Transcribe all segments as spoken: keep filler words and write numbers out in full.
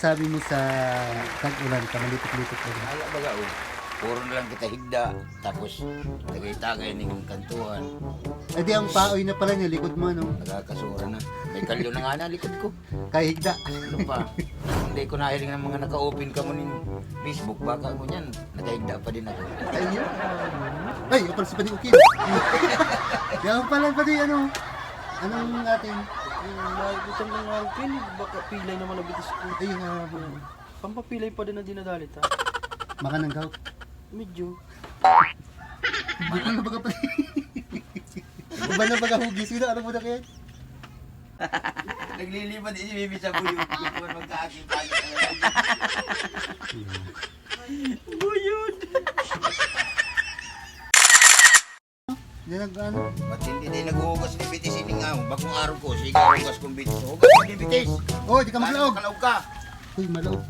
Sabi mo sa tag-ulan, pamalitik-litik ba? Wala baga, oh. Puro na lang kita higda, tapos tagay-tagay ning kantuhan. Eh, di ang paoy na pala niya, likod mo, ano? Nagkakasura na. May kalyo na nga na likod ko. Kay higda. Ano pa? Hindi ko nahiling ng mga naka-open ka mo ning Facebook, baka mo niyan, nakaigda pa din ako. Ayun. Ay, apal si Padi Ukin. Yan pala, Padi, ano? Anong atin? Yung mga gutom ng araw, Ken, baka pilay naman ang bitis ko. Ayun nga, bro. Pampapilay pa din na dinadalit, ha? Maka ng gout. Medyo. Bukal na baga pa. Iba na baga hugis, yun, ano mo na kaya? Naglilipad si Bibi sa buyog. Yung magkaakit-akit. Buyod! Di nag-ano? Matindi din naghuhugas ni Bitis ini nga. Bagong araw ko, sige, hugas kong Bitis. Hugas ka ni Bitis. Oh, di ka maglaog. Makalaog ka. Uy, malaog.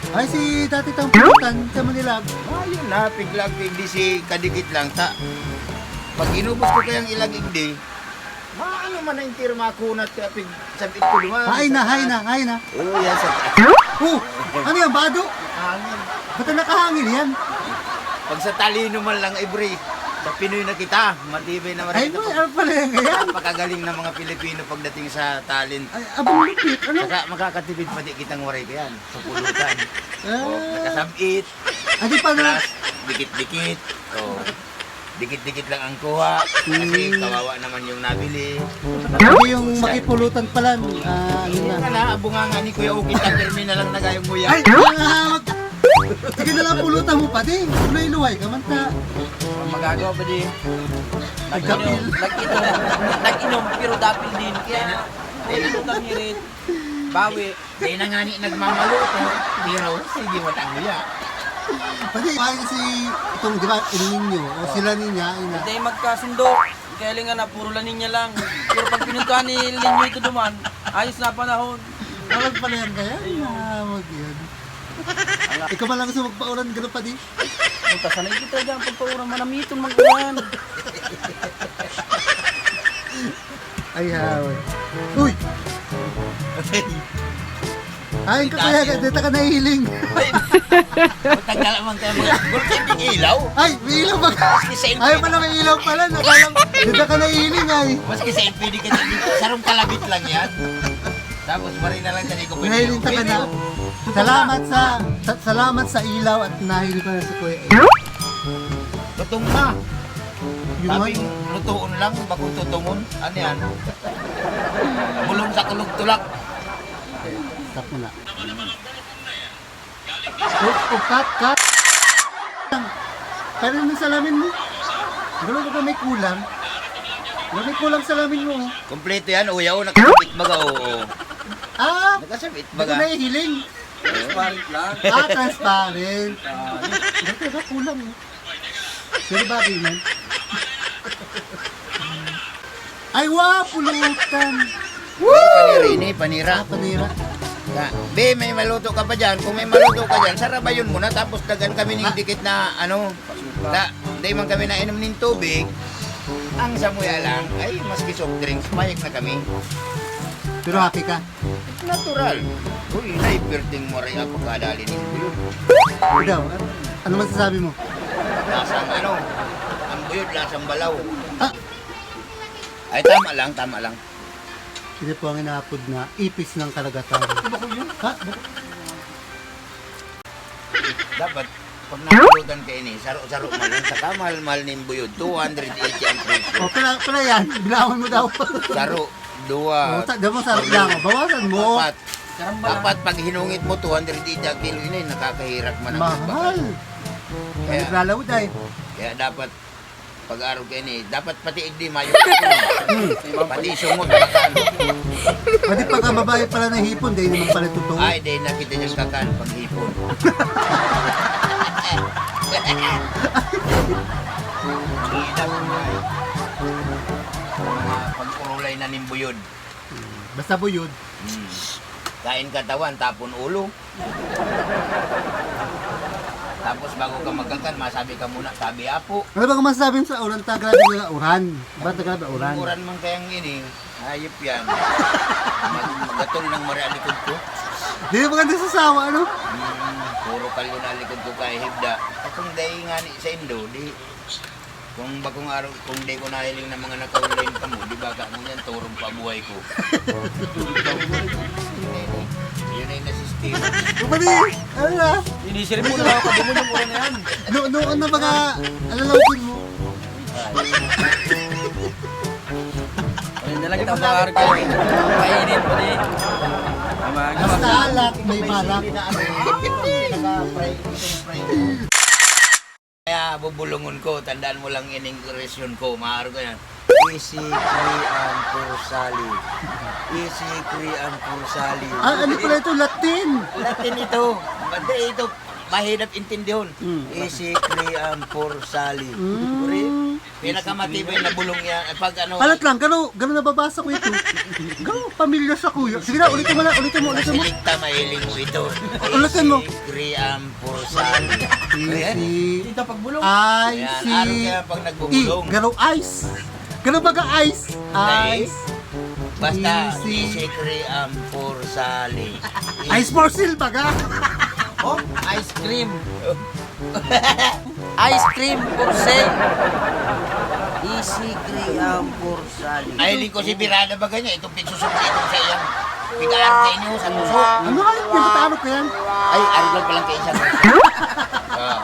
Ay, si Tati Tang Pulutan sa Manila. Ayun na, piglag, pigdi si kadikit lang ta. Pag inubos ko kayang ilag igdi, maano man na entero makunat kaya pig sabit ko duman. Ay na, ay na, ay na. Oo, yan sa Oh, ano yan, bado? Hangin. Ba't ang nakahangin yan? Pag sa talino man lang, ibre. Sa Pinoy na kita, matibay na Ay, marami mo, na ano pala yan ngayon? Napakagaling ng mga Pilipino pagdating sa talent. Ay, abang lupit, ano? Saka makakatipid pati kitang waray ko yan, sa pulutan. Ah. O, nakasabit. Ah, di pa na. Plus, dikit-dikit. O, dikit-dikit lang ang kuha. Kasi Hmm. kawawa naman yung nabili. Hindi yung makipulutan pala, ah, ano na. Yun na, abunga nga ni Kuya Uki, ta pirmi na lang na gayong nguya. Ay, ah, mag-, sige na lang, pulutan mo pa din. Luhay-luhay ka man ta. Ang magagawa pa din. Nag-inom, Dapil. nag-inom, nag-inom, pero dapil din. Kaya, pulutan hirit, bawi. Di na nga ni nagmamaluto, pero sige, matangguya. Pati, parang si itong, di ba, El Niño, o Oh. sila niya, ina. Hindi magkasundo. Kaya lang nga na, puro La Niña lang. Pero pag pinuntahan ni El Niño ito duman, ayos na panahon. Tawag pala yan kaya? Ayun. Ah, wag yun. Ala. Ikaw man lang gusto magpaulan, gano'n pa di? Puta, sanay kita dyan. Pagpauran, manamiton, mag-uran. Ay, haw. Uy! Patay. Ay, ka, kuya, Dati dito ka nahihiling. Ay, matanggal naman kayo mga gulpin ng ilaw. Ay, may ilaw ba? Maski sa Ay, pala, may ilaw pala. Nakala ko, dito ka nahihiling, ay. Maski sa pwede ka dito. Sarong kalabit lang yan. Tapos, maray na lang dyan, ikaw pwede Nahiling ka yung na. Salamat sa, sa, salamat sa ilaw at nahiling ko na si Kuya Ed. Lutong na. Yung Sabi mga yung lutuon lang, bakong tutungon. Ano yan? Bulong sa kulog tulak. Stop mo na. Oh, oh, cut, cut. Pero yung salamin mo, gano'n ba may kulang? Gano'n may kulang salamin mo? Kompleto yan, uyaw, nakasabit baga, oo. Ah, Nakasabit hindi ko baga. nahihiling. Transparent lang. Ah, transparent. Ah, Hindi talaga kulang, eh. Pero bagay man. Ay, wow, pulutan. Panira ini, panira. Ah, panira. Sa, be, may maluto ka pa dyan. Kung may maluto ka dyan, sarabayon mo na. Tapos dagan kami ng Ah. dikit na, ano, ta, di man kami nainom ng tubig. Ang samuya lang, ay, maski soft drinks, payag na kami. Pero happy ka? Natural. Uy, inay, pirting mo rin ang pagkadali ni Buyod. Ikaw, ano masasabi mo? Lasang ano, ang Buyod, lasang balaw. Ah! Ay, tama lang, tama lang. Ito po ang inaapod na ipis ng karagatan. Ano ba ko yun? Ha? Dapat, pag napulutan ka ini, saro-saro man lang, saka mahal-mahal nin Buyod, two hundred eighty ang presyo. O, pala, pala yan. Bilawan mo daw. Saro, dua, O, ta-, damo, saro tatlo, lang. Bawasan mo. Apat. Karamba lang. Apat, pag hinungit mo, two hundred eighty ang kilo, ini, nakakahirak man ang Mahal. Kaya, Naglalawod ay. kaya dapat, pag-arog kayo ni, dapat pati igdi mayo. Pati sungot, bakan. Pati pagka babae pala na hipon, dahil naman pala totoo. Ay, dahil nakita niyang kakan, pag hipon. Hirap na eh. Mga pag-urulay na ning Buyod. Basta Buyod. Hmm. Kain katawan, tapon ulo. Tapos bago ka magkakan, masabi ka muna, "Sabi, Apo." Ano ba kung masasabi mo sa uran? Ta, grabe nga uran. Ba't grabe uran? Uran man kayang ini, Hayop yan. Mag-, magatol ng mari ang likod ko. Di na maganda sa asawa, ano? Hmm, puro kalyo na likod ko kay hibda. At kung dai nga ni sa Indo, di, kung bakong araw, kung di ko nahiling ng mga nakaulay kamo, di ba ka mo yan, turog pa buhay ko. Yun ay nasistim. Bumali! Ano na? Inisir mo na ako, di mo yung ulo na yan. No, no, ano ba ka? Ano lang mo? Ayun na lang ito, mga arga. Mainit pa ni. Basta alak, may balak. Kaya bubulungon ko, tandaan mo lang ining resyon ko, maaro ka yan. Easy, free and for Sally. Easy, free and for Sally. Ah, ano pala ito? Latin! Latin ito. Pati ito, mahirap intindihon. Mm. Easy, free and for Sally. Mm. Uri, pinakamatibay na bulong yan. Eh, pag ano, Alat lang, gano, gano nababasa ko ito? Gano, pamilya sa kuya. Sige na, ulitin mo na, ulitin mo, ulitin mo. Silikta, mahiling mo ito. Ulitin mo. Easy, free and for Sally. Ayan. Easy. Ito, pagbulong. Ay, Ayan, si araw kaya pag nagbubulong. I, gano, ice. Gano baga ice? Dahil, Ice. Basta, Easy. Easy, free and for Sally. Ice for sale baga? Oh, ice cream. Ice cream for sale. Easy, free and for Sally. Ay, liko si Birada baga niya, itong pigsusubli itong sa iyang pigaan sa inyo, sa puso. Ano nga yung pinatawag ko yan? Ay, aruglan pa lang kayo siya. Oh.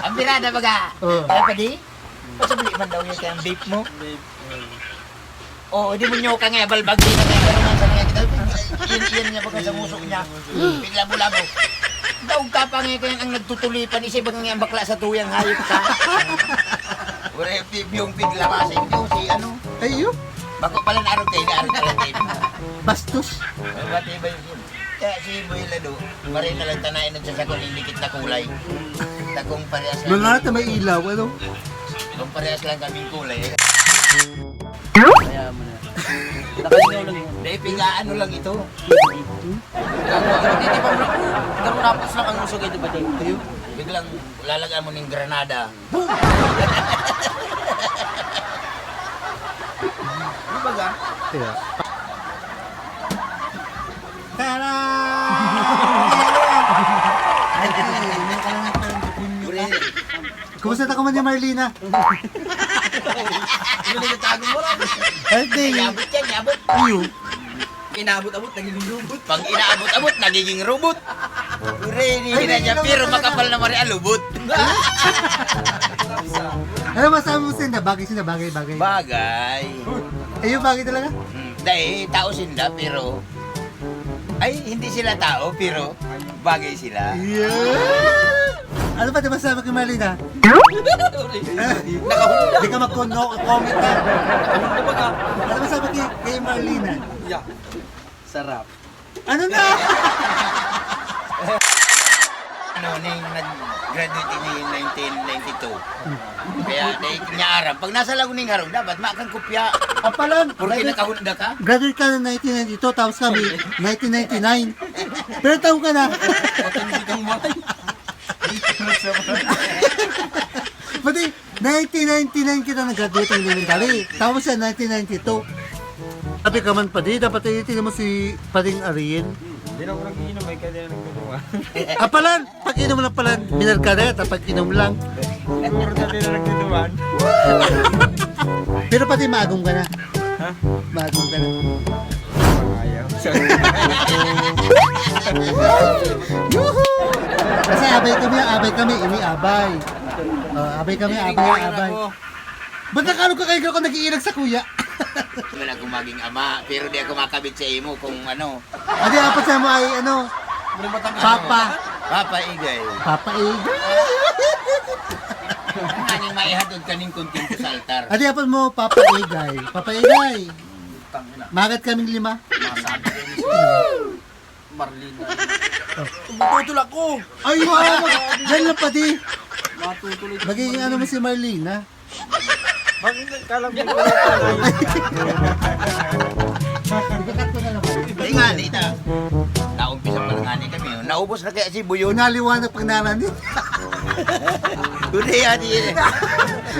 Ang Birada baga, Oh. Kaya pa di? Pasabli man daw niya kaya ang vape mo. Vape. Oo, di mo nyo ka nga, balbag din na kaya naman sa mga kita. Iyan, iyan niya baga sa puso niya. Bigla bulabo. Daog ka pa nga kaya ang nagtutulipan, isa ba nga ang bakla sa tuyang hayop ka? Wala yung pi-, yung piglabasin ko, si ano? Ay, yun. Bako pala na araw kayo, na araw pala kayo. Bastos. Ay, pati ba yun? Kaya si Boy Lado, maray na lang tanayan nagsasako ng dikit na kulay. Takong parehas lang. Mga ta may ilaw, ano? Kung parehas lang kaming kulay, eh. Kaya mo na. Nakalingaw lang yun. Dahil piga-ano lang ito. Ako, ako, titipan mo lang. Pero tapos lang ang usog ito, pati. Ayun. Biglang lalagaan mo ng granada. Boom! Di ba ga? Kaya. Tara! Ay, may kalangan pa ng demonyo ka. Kumusta ta ka man ni Marlena? Ano na yung tago mo, Ram? Birthday! Yabot yan, yabot. Iyo. Inaabot-abot, nagiging robot. Pag inaabot-abot, nagiging robot. Ure, hindi Ay, na niya, hindi pero naman makapal talaga. Na mari alubot. Ano masabi mo, Sinda? Bagay, Sinda, bagay, bagay. Bagay. Ayun, bagay talaga. Hmm, dahil tao sinda, pero, ay, hindi sila tao, pero bagay sila. Yeah! Ano pa, di ba sabi kay Marlena? Nakahulog. Di ka mag-, no comment na. Nakahulog ba ka? Ano ba sabi kay, kay Marlena? Yeah. Sarap. Ano na? Ano, ning nag-graduate ini nineteen ninety-two. Kaya, dahil niya aram, pag nasa lago ning harong, dapat makang kopya. Apalan, Porque graduate, nakahunda ka? Graduate ka na nineteen ninety-two, tapos kami, nineteen ninety-nine. Pero taon ka na. Matindi kang maray. Pati, nineteen ninety-nine kita nag-graduate ng elementary. Tapos siya, nineteen ninety-two. Sabi ka man, padi, dapat tinitingnan mo si Pading Ariel. Hindi na ako nag-iinom, eh, kaya nagtutuwa. Apalan! Pag-inom lang pala, minar ka na, tapos pag-inom lang. Siguro na din na nagtutuwa. Pero pati maagom ka na. Ha? Maagom ka na. Ayaw. Sorry. Yuhu! Kasi abay kami, abay kami, ini abay. Oh, abay kami, abay, abay. Ba't nakano ka kayo kung nag-iilag sa kuya? Wala akong maging ama, pero di ako makabit sa imo kung ano. Adi, apat sa mo ay ano? Papa. Papa Igay. Papa Igay. Ang aning maihadod kaning kunting ko sa altar. Adi, apat mo, Papa Igay. Papa Igay. Tangina. Magat kaming lima. Masabi ko ni Marlene. Tumututol ako. Ay, wow! Yan lang, padi. Matutuloy. Magiging ano mo si Marlene, ha? Bakit kala mo? Hindi nga, Nita. Naumpisa pa nga ni kami, oh. Naubos na kaya si Buyon. Naliwanag pag nanan. Kundi yan, eh.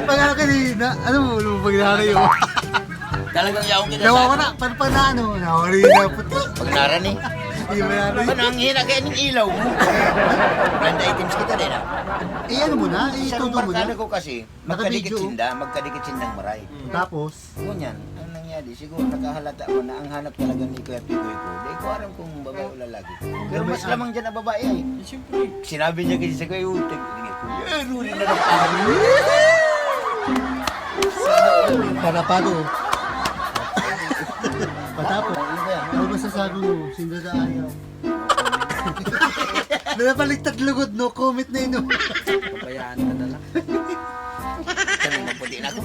Pag ano kanina, ano mo, ano mo pag nanan yun? Talagang yaon kita sa Nawawala, panpan na ano, nawari na puti. Pag naran eh. Hindi mo yan. Ano ang hina kaya ng ilaw mo? Blind items kita din ah. Eh, ano mo na? Eh, Sa itudo mo na. Barkada ko kasi, magkadikit Naka-video. Sinda, magkadikit sindang maray. Tapos? Ngunyan, ang nangyari, siguro nakahalata mo na ang hanap talaga ni Kuya Pigoy ko. Di ko alam kung babae o lalaki. Pero mas lamang dyan ang babae ay. Siyempre. Sinabi niya kasi sa Kuya Utag, "Kuya, ano rin na lang." Para paano? Patapos. Ano ba yan? Ano masasabi mo? Sinda sa ayaw. Nanapaligtad lugod, no comment na ino. Pabayaan ka na lang. Sabi mo, puti na ako.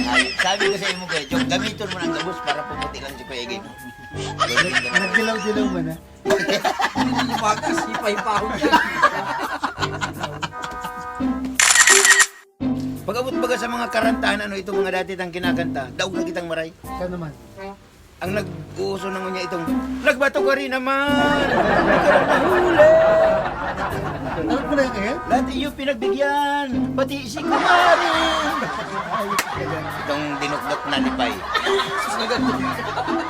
Ay, sabi ko sa imo, Kuya Jong, gamiton mo ng gabos para pumuti lang si Kuya Igay mo. Nagdilaw-dilaw man, ah. Bakas, ipay-pahon yan. Pag-abot baga sa mga karantahan, ano itong mga dati tang kinakanta, daog na kitang maray. Siya naman. Ang nag-uuso na ngunyan itong, "Nagbato ka rin naman! Hindi ka rin nahuli!" Ano pala yung ayan? "Lahat iyo pinagbigyan, pati si kumari!" Itong dinukdok na lipay. Sus, naganda.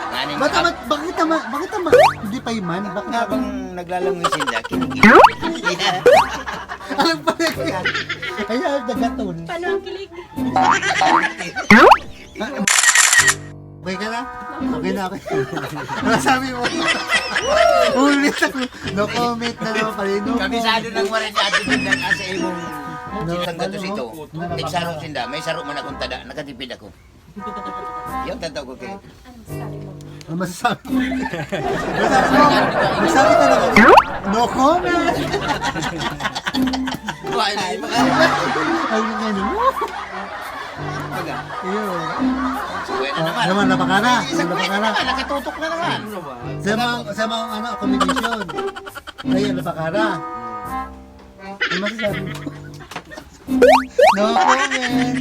Nganing Ba't ab- naman, bakit naman, bakit naman, hindi pa man? Bakit Habang naglalangoy sila, kinikilig. Alam pa rin. Ayan, nagaton. Paano ang kilig? Okay ka na? Okay na, okay. Ano sabi mo? Ulit ako. No comment na naman pala. No Kabisado comment. Ng maray ni Ate Linda nga sa imong No, sitang gatos ano? Ito. Nagsaro sinda. May saro man akong tada. Nakatipid ako. Yung tataw ko kayo. Ano masasabi mo? Ano masasabi mo? Masasabi mo? Magsabi ka na lang. No comment! Wala na yung mga Ay, yun nga, no? Baga. Yun. So, wala Ah, naman. Naman, napakana. Isang Napakana. Nakatutok na naman. Sa mga, sa mga, ano, accommodation. Ayan, napakana. Ano masasabi mo? No comment.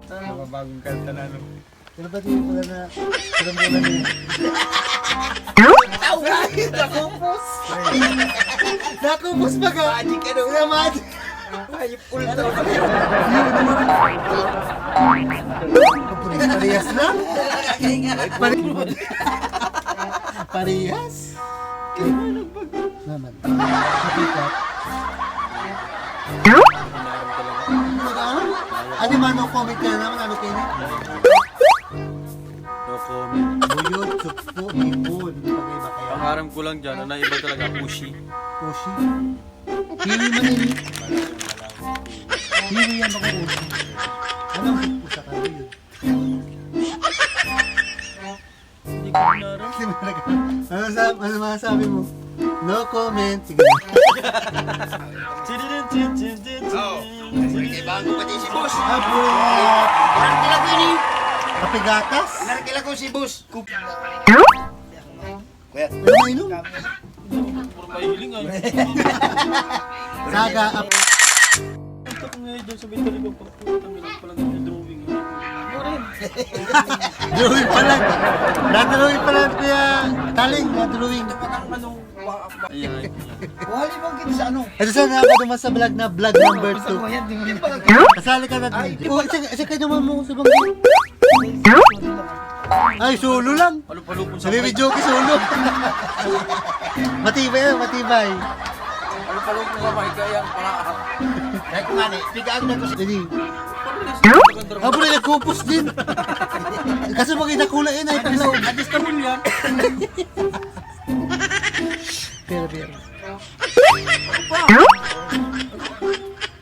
Mga bagong kanta na, no? Pero ba't yung pala na, parang wala na yun? Nakupos! Nakupos ba ka? Magic, ano? Wala magic. Hayop, ultra. Yun, ano? Parehas na? Pare-, parehas? Naman. Mapikat. Ano man, no comment ka na naman, ano kayo na? No comment. Buyot, sukpo, hipon. Pag-iba kaya. Ang aram ko lang dyan, ang naiba talaga, Ushi. Ushi? Pili man yun. Pili yan, baka Ushi. Anong sukpo sa kayo? Hindi ko na aram. Ano sa-, ano masasabi mo? No comment. Sige. Chin, chin, chin, chin, chin, chin. Oh. Sige, bago pati si boss. Abo. Narkila ko ini. Kapigatas? Narkila ko si boss. Kup- Kuya. Ano mainom? Puro mahiling, ay. Saga, ap- Ito ko ngayon dyan sa may talibang pagpunta, may nagpalag ng drawing, ha? Drawing pa lang. Na-drawing pa lang, Kuya Taling, na-drawing. Ano, ano, wa-, wa-, Ayan. Wali bang kita sa ano? Ito sa naka duman sa vlog na vlog number two. Yan, di mo Kasali ka na. Ay, di Oh, ba? Isa, isa ka naman mo sa bangko. Ay, solo lang. Palu-palu po sa Sabi, may joke, solo. Matibay yan, matibay. Palu-palu po sa may kaya pala. Kaya ko nga ni, pigaan na ko sa Dali. Parehas, maganda rin. Abo na nagkupos din. Kaso mag-inakula yan, ay, At least, palaw. At least, kabul yan. Pero, pero.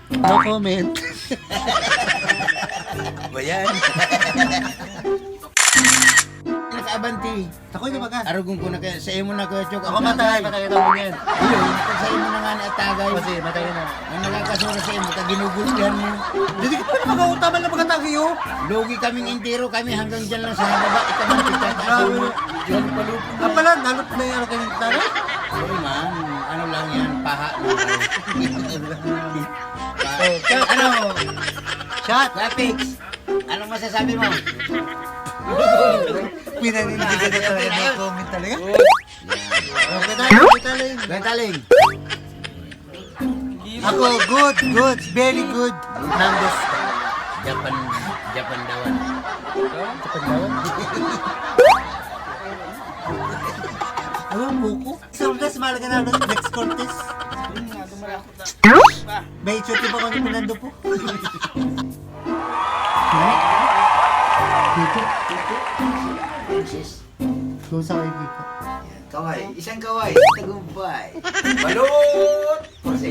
No comment. Ba yan? Nakaabanti. Ako'y nabaga. Arugon ko na kaya sa imo na, Kuya Chok. Ako matay, matay na mo yan. Iyo, pag sa imo na nga ni atagay. Kasi matay na. Ang nakakasura sa imo, ka ginugulpihan mo. Hindi ka pala mag-auta man na magkatagi, oh. Lugi kaming intiro, kami hanggang dyan lang sa baba. Ikaw man, kita Grabe. Ang pala, nalot na yung ano kayo, tara? Sorry, man. Ano lang yan, paha. Ano? Shot. Kuya Pix, anong masasabi mo? Pinanindigan na talaga ng comment talaga. Okay tayo, okay tayo. Kuya Taling. Ako, good, good, very good. Numbers. Japan, Japan daw. Kapaglawan. Alam mo ko. Sa ulas, mahal ka na, Lex Cortez. May itsura ba ko ni Fernando po? Dito. Dito. Princess. Kung sa kay Kiko. Yan. Kaway. Isang kaway. Tagumpay. Balot! Kasi.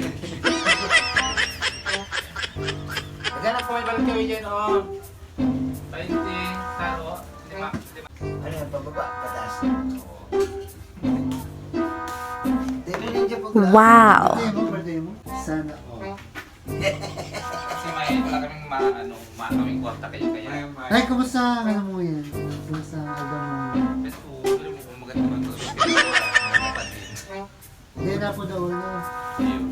Naghanap ko may balot kami dyan, oh. Painting, saro, lima, lima. Ano yan? Pababa, pataas. Hindi mo nandiyan pag- Wow! Birthday mo, birthday mo. Sana all. Kasi may, wala kaming ma-, ano, ma-, kaming kwarta kayo kaya. Ay, kumusta ang ano mo yan? Kumusta ang aldaw mo? Best po, alam mo kung maganda man to. Hindi na po daw, no? Ayun.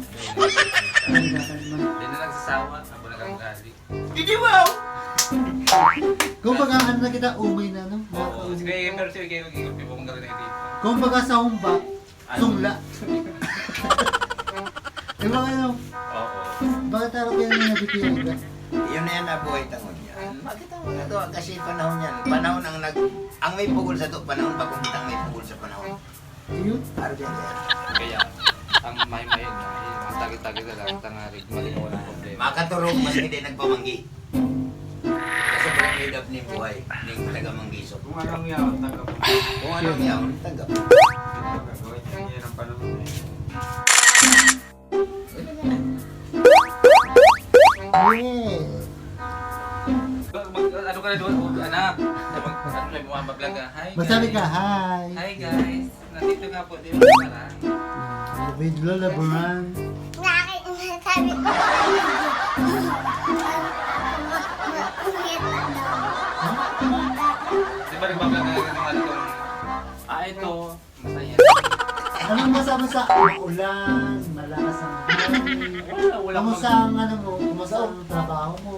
Ay, dapat man. Hindi na nagsasawa, abo na kang gali. Hindi, wow! Kumbaga, ano na kita, umay na, no? Oo, sige, pero sige, kayo, kayo, kayo, kayo, kayo, kayo, kayo. Kumbaga sa humba, Ano? Sungla. Di ba kayo? Oo. Bakit ako kayo na nabitiyo ka? Yun na yan, nabuhay tangod niya. Makita mo na to, kasi panahon yan. Panahon ang nag-, ang may pugol sa to, panahon, bakong kitang may pugol sa panahon. Yun? Araw yan, sir. Kaya, ang mahimayon na, yung mga tagi-tagi na lang, tangarig, malingaw ang problema. Makaturog, mas hindi nagpamanggi. Sa sobrang hirap nin buhay, ning taga Manggisok. Kung anong yaon, tanggap mo. Kung anong yaon, tanggap mo. Hindi mo gagawin yan. Yan ang panahon na yun. Yeah. Mag-, ano ka na doon? Huwag, anak. Mag-, ano na, bumabablog ka. Hi, Magsabi ka, guys. Hi. Hi, guys. Nandito nga po, di ba, pala? With Lola Brand. Sabi ko, Di ba nagbablog na yung ano to? Ah, ito. Masaya. Anong basa-basa? Maulan, malakas ang hangin. Wala, wala. Kumusta ang ano mo? Kumusta ang trabaho mo?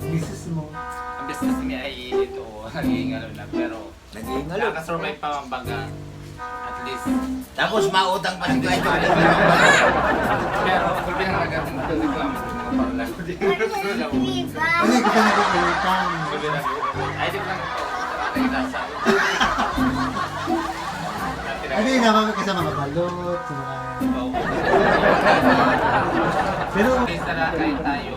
Business mo? Ang business niya ay ito, naging ano na, pero Naging alok. Nakaka-survive pa, kumbaga. At least. Tapos mautang pa si Kuya Joel. Pero, sabi na nga, nagkakaroon ng reklamo sa mga bakla. Ano yung kita nagkakaroon? Ay, di ko lang ito. Ay, nasa. Ano yung nababag ka sa mga balot, sa mga Oo. Pero Guys, tara, kain tayo.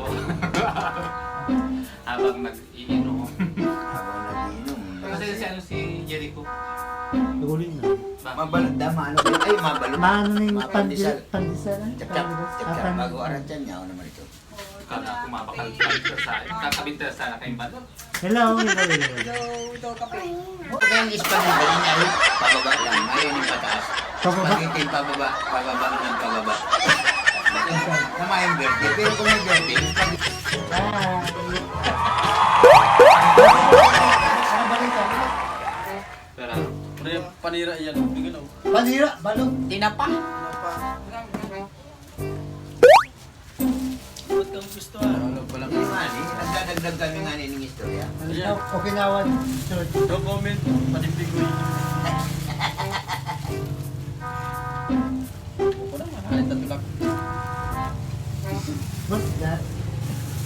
Habang nag-iinom. Habang nag-iinom. Kasi si ano, si Jericho. Naguli na. Ba? Mabalot da, maano ba? Ay, mabalot. Maano na yung Mapandesal. Pandesal, ah? Chap, chap, Pandesal. Chap, chap. Ah, Bago pandesal. Aran dyan, yaon naman ito. Kala ko mapakal-, kabinta sa, kakabinta sa akin ba? Hello, hello, hello. Hello, ito, kape. Kaya ang Espanyol, ganun nga rin, pababa lang, ngayon yung pataas. Pababa? Spaghetti, pababa, pababa ng pababa. Kumain birthday, pero kung may birthday, spaghetti. Hi. Ano ba rin sabi mo? Tara. Pre, panira yan. Tingnan, oh. Panira, balot. Tinapa. Ba't kang gusto, ah? Ano pala? Hindi nga, eh. Nagdadagdag kami nga ning istorya. Ano daw? Okinawan, sir. No comment. Panimbigoy. Ano ito, tulak? What's that?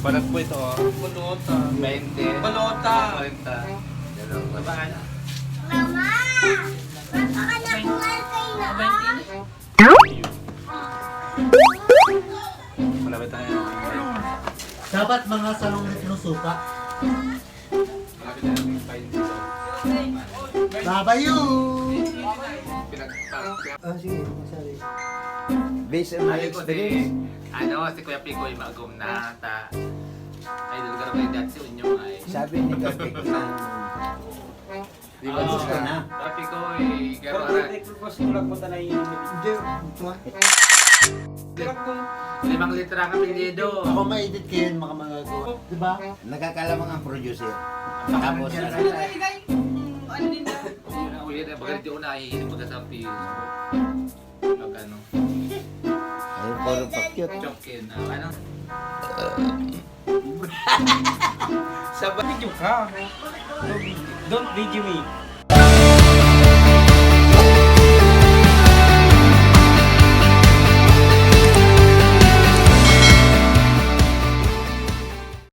Balag po ito, oh. Balota. Bainte. Balota. Kwarenta. Dalawa. Babaan? Mama! Magpakanakuan kayo na, ah! Malapit tayo. Dapat mga salong litrong suka. Malapit tayo. Babayo! Pinag- Ah, sige, masabi. Based on my Sabi ko si, experience. Ano, si Kuya Picoy, magom na, ta. Idol ka rin kay Dad si Unyo, ay. Sabi ni Kuya Picoy na, Di ba Ah, gusto na? Papi ko, eh, Pero garo-, may request ko lang punta na yun. Hindi, ito ah. Hirap kung limang litra ang apelyido. Ako ma-edit ko yun, baka magagawa. Di ba? Nakakalamang ang producer. Tapos, Pero ano sino na? Kayo, guys? Mm, ano din daw? Yun ang ulit, eh, baka di ko nahihiling pagkasabi. Mag ano? Ay, puro pakyut. Chokin, ah, ano? Sa ba- Video ka. Don't video me.